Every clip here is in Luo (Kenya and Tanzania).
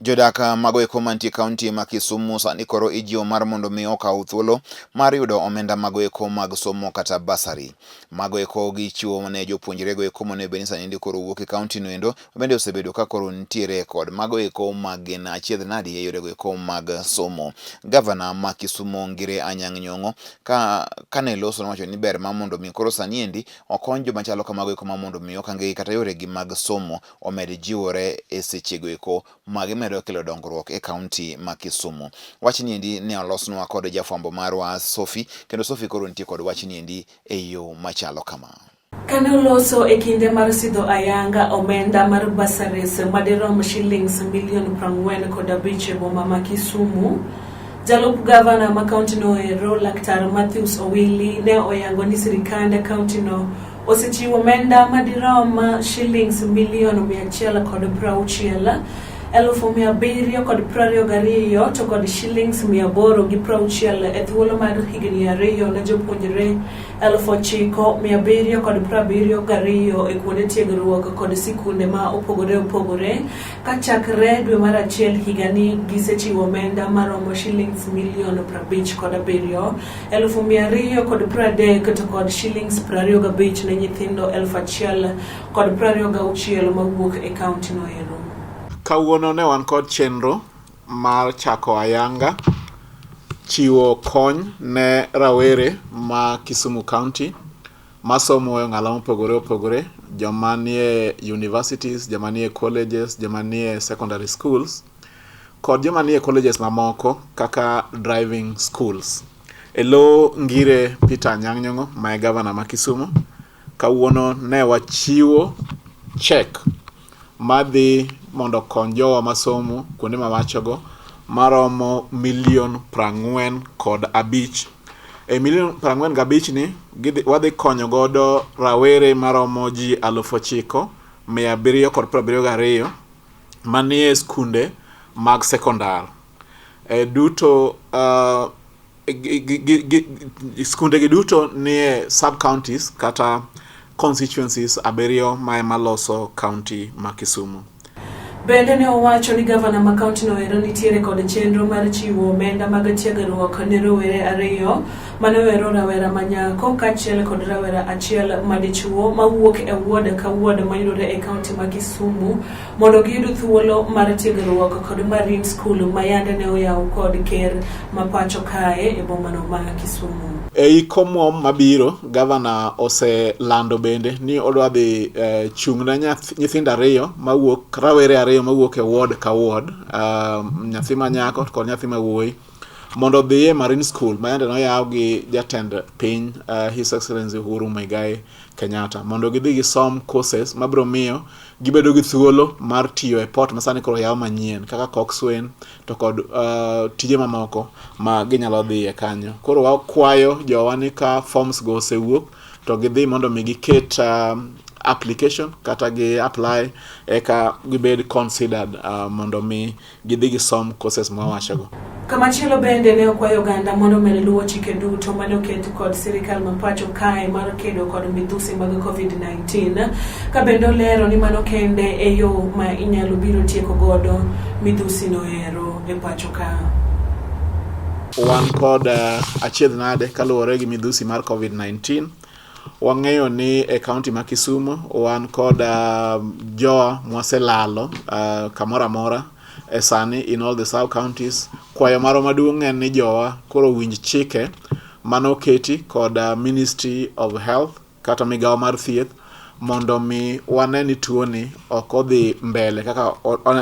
Jodak mago eko mantie kaunti ma Kisumu sani koro ijiwo mar mondo mi okaw thuolo mar yudo omenda mago eko mag somo kata bursary. Mago eko gichiwo ne jopuonjre go eko monego bed ni sani koro wuok e kaunti no endo bende osebedo ka koro nitiere kod mago eko mag gin achiedh nadi e yore go eko mag somo. Gavana ma Kisumu Ngire Anyang' Nyong'o ka kane loso nowacho ni ber ma mondo mi koro sani endi okony joma chalo kamago eko ma mondo mi okangegi kata yoregi mag somo omed jiwore e sechego eko ma gimedo kelo dongruok e kaunti ma Kisumu. Wachni endi ne olosnwa kod jafwambo marwa Sophie, kendo Sophie koro nitie kod wachni endi e yo machalo kama. Kane oloso e kinde mar sidho ayanga omenda mar bursaries madirom shillings milion 45 e boma ma Kisumu, jalup gavana ma kauntino ero Laktar Matthews Owili ne oyango ni sirikand kauntino osechiwo omenda madirom shillings milion 160 722 to kod shillings 860 e thuolo mar higni 2 ne jopuonjre 9772 e kuonde tiegruok kod sikunde ma opogore opogore. Kachakre dwe mar achiel higani gisechiwo omenda maromo shillings milion 57 230 to kod shillings 25 ne nyithindo 1026 mawuok e kaunti no ero. Kawuono ne wan kod chenro mar chako ayanga chiwo kony ne rawere ma Kisumu County masomo e ong'ala mopogore opogore, joma nie universities, joma nie colleges, joma nie secondary schools kod joma nie colleges mamoko kaka driving schools. E lo Ngire Peter Anyang' Nyong'o ma e gavana ma Kisumu, kawuono ne wachiwo check madhi mondo okony jowa masomo kuonde mawachogo maromo milion 45. E milion 45 ni wadhi konyo godo rawere maromo ji 9772 manie skunde mag sekondar. E duto skunde gi duto nie sub counties kata constituencies 7 ma ema loso county ma Kisumu. Bende ne owacho ni gavana ma kaunti no ero nitiere kod chenro mar chiwo omenda mag tiegruok ne rowere 2 mane owero rawera manyako kaachiel kod rawera achiel madichuo mawuok e ward ka ward mayudore e kaunti ma Kisumu mondo giyud thuolo mar tiegruok kod Marine School ma yande ne oyaw kod ker ma pacho kae e bomano ma Kisumu. Ei komwom mabiro, gavana oselando bende ni odwa dhi chung' ne nyithindo 2 mawuok, rawere 2 mawuok e ward ka ward, nyathi ma nyako kod nyathi ma wuoyi, mondo odhi e Marine School ma yande noyaw gi jatend piny His Excellency Uhuru Muigai Kenyatta, mondo gidhi gisom courses mabiro miyo gibedo gi thuolo mar tiyo e port ma sani koro oyaw manyien kaka coxswain to kod tije mamoko ma ginyalo dhiye kanyo. Koro wakwayo jowa ni ka forms go osewuok to gidhi mondo mi giket application kata gi apply eka gibed considered mondo mi gidhi gisom courses mwawachogo. Kamachielo bende ne okwayo oganda mondo omed luwo chike duto mane oket kod sirikal ma pacho kae mar kedo kod midhusi mag COVID-19, ka bende olero ni mano kende e yo ma inyalo biro tieko godo midhusi no ero e pacho ka. Wan kod achiedh nade kaluwore gi midhusi mar COVID-19. Wang'eyo ni e kaunti ma Kisumu wan kod jowa mwaselalo kamoro amora e sani in all the sub counties. Kwayo marwa maduong' en ni jowa koro winj chike manoketi kod Ministry of Health kata migawo mar thieth mondo mi wane ni tuoni ok odhi mbele kaka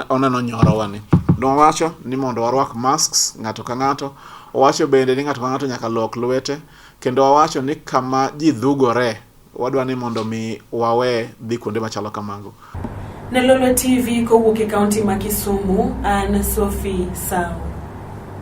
oneno nyorowa ni. Nowacho ni mondo warwak masks ng'ato ka ng'ato. Owacho bende ni ng'ato ka ng'ato nyaka luok lwete, kendo owacho ni kama ji dhugore wadwa ni mondo mi wawe dhi kuonde machalo kamago. Ne Lolwe TV kowuok e kaunti ma Kisumu, an Sophie Sao.